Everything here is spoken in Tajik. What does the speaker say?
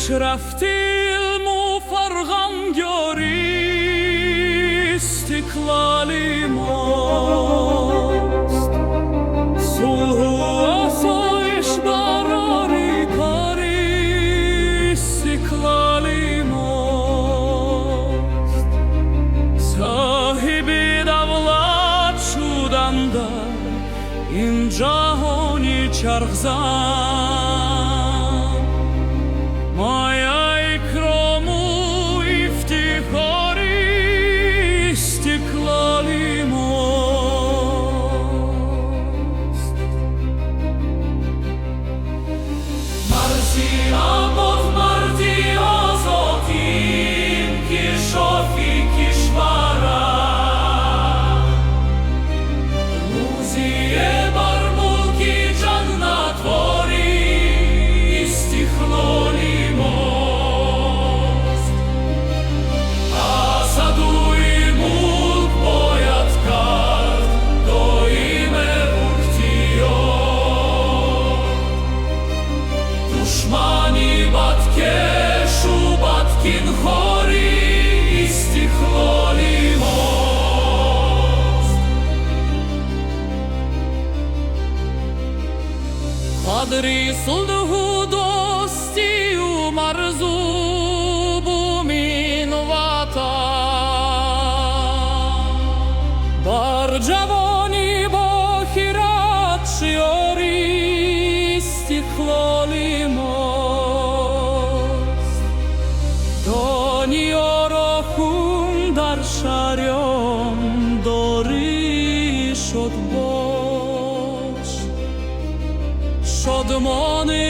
Пешрафти илму фарҳанг ёри истиқлоли мост. Сулҳу осоиш барори кори истиқлоли мост. Соҳиби давлат шудан дар ин ҷаҳони чархзан мояи икрому ифтихори истиқлоли мост. Марзи обод, марзи озод, инкишофи кишвар. Рӯзие бар мулки ҷаннатвори истиқлоли мост. Ҳасади мулк бояд кард доим эҳтиёт. Душмани бадкешу бадкинхори истиқлоли мост. Қадри сулҳу дӯстию марзу бумин ватан бар ҷавони бохирад шиори истиқлоли мост. Дунёро хун дар шарён дорӣ, шод бош, шодмони.